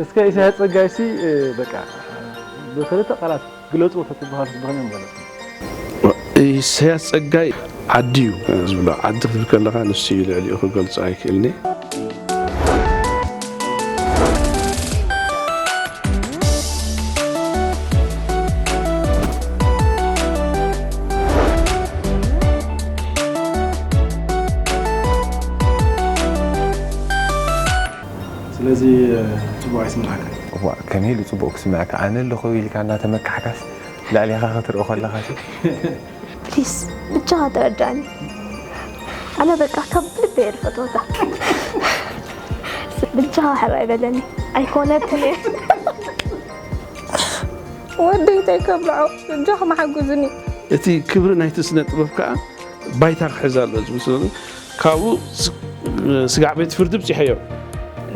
እስከ ኢሳያስ ጸጋይሲ፣ እ፣ በቃ፣ ብኽልተ ቃላት ግለጽዎ ተትበሃሉ ብኸመይ ምገለጽኩም? ኢሳያስ ጸጋይ ዓዲ እዩ ዝብሎ። ዓዲ ክትብል ከለኻ ንሱ እዩ ልዕሊኡ ክገልጾ ኣይክእልን እየ። ስለዚ፣ እ፣ ጽቡቕ ኣይስምዓካን። እዋ፣ ከመይ ኢሉ ጽቡቕ ክስምዓካ? ኣነ ኣለኹ ኢልካ እናተመካሕካስ ልዕሌኻ ክትርኢ ከለኻሲ። ፕሊስ፣ ብቻኻ ተረዳእኒ። ኣነ በቃ ካብ ልበይ እየ ዝፈትወካ። ብቻኻ ሕራይ በለኒ። ኣይኮነትን እየ። ወደይ እንታይ ከብልዖ? ብጃኹም ሓግዙኒ። እቲ ክብሪ ናይቲ ስነ ጥበብ ከኣ ባይታ ክሕዝ ኣሎ ዝብል ስለዚ ካብኡ ስ-፣ ስጋዕ ቤት ፍርዲ ብጺሐዮ።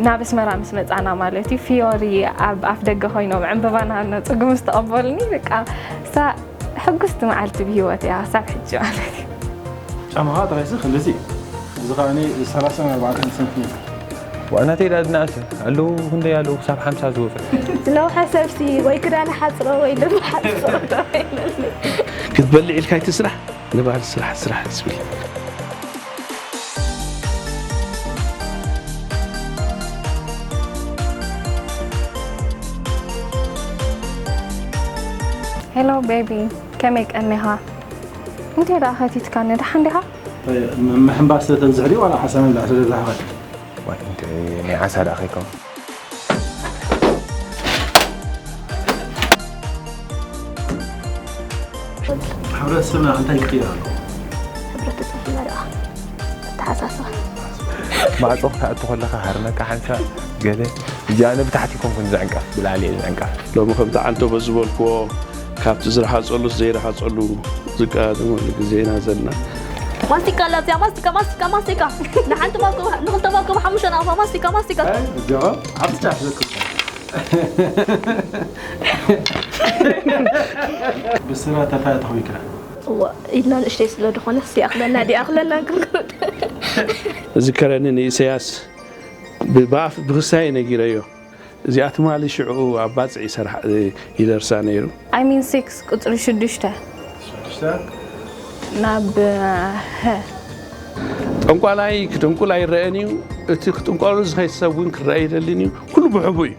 ናብ ኣስመራ ምስ መጻና ማለት እዩ፣ ፊዮሪ ኣብ ኣፍ ደገ ኮይኖም ዕምበባና ነጽጉ ምስ ተቐበሉኒ፣ በቃ፣ እሳ ሕጉስቲ መዓልቲ ብህይወት እያ ክሳብ ሕጂ ማለት እዩ። ጫማኻ ጥራይሲ ክንድዚ እዩ። እዚ ከኣ ሰላሳን ኣርባዕተን ሰንቲሜትር። ዋእ፣ ናተይ ደኣ ዝነኣሰ ኣለዉ፣ ክንደይ ኣለዉ ክሳብ ሓምሳ ዝወጹ። ዝነውሐ ሰብሲ ወይ ክዳን ሓጽሮ ወይ ልቢ ሓጽሮ ተባሂለኒ። ክትበልዕ ኢልካ ኣይትስራሕ፣ ንባህሊ ስራሕ ስራሕ ዝብል። ሄሎ ቤቢ፣ ከመይ ቀኒኻ? እንታይ ደኣ ከቲትካኒ? ደሓን ዲኻ? ም-፣ ምሕንባስ ተዝሕሊ ዋላ ሓሳብ ምብላዕ ስለ ዝሓፈት። ዋይ፣ እንታይ ናይ ዓሳ ደኣ ከይከውን። ሕብረተሰብና እንታይ ክቕየር ኣለዎ? ሕብረተሰብና ደኣ ኣተሓሳስባ። ማዕጾ ክትኣቱ ከለኻ ሃርመካ ሓንሳእ ገለ፣ እዚኣ ብታሕቲ ኮንኩን ዝዕንቀፍ፣ ብላዕሊ እየ ዝዕንቀፍ። ሎሚ ከምቲ ዓንተቦ ዝበልክዎ፣ ካብቲ ዝረሃጸሉስ ዘይረሃጸሉ ዝቀዳደመሉ ግዜ ኢና ዘለና። ማስቲካ ኣላ እዚኣ፣ ማስቲካ፣ ማስቲካ፣ ማስቲካ። ንሓንቲ ባኮ፣ ንኽልተ ባኮ ብሓሙሽተ ናቕፋ፣ ማስቲካ፣ ማስቲካ። ኣይ፣ እዚኣ ዓብዲ ጫፍ ዘክር። ብስራት ኣታ ተኸዊክና። እዋ፣ ኢድና ንእሽተይ ስለ ዝኾነ፣ ሲኣኽለና ዲኣኽለና ክንከውን። ዝከረኒ ንኢሳያስ ብ-፣ ብኣፍ-፣ ብኽሳይ ነጊረዮ። እዚኣ ትማሊ ሽዑ ኣብ ባጽዕ ይሰርሕ፣ ይደርሳ ነይሩ። I mean six ቁጽሪ ሽዱሽተ። ሽዱሽተ? ናብ፣ ሀ። ጠንቋላይ ክጥንቁል ኣይረአን እዩ። እቲ ክጥንቆሉ ዝኸይድ ሰብ እውን ክረአ ኣይደልን እዩ። ኩሉ ብሕቡ እዩ።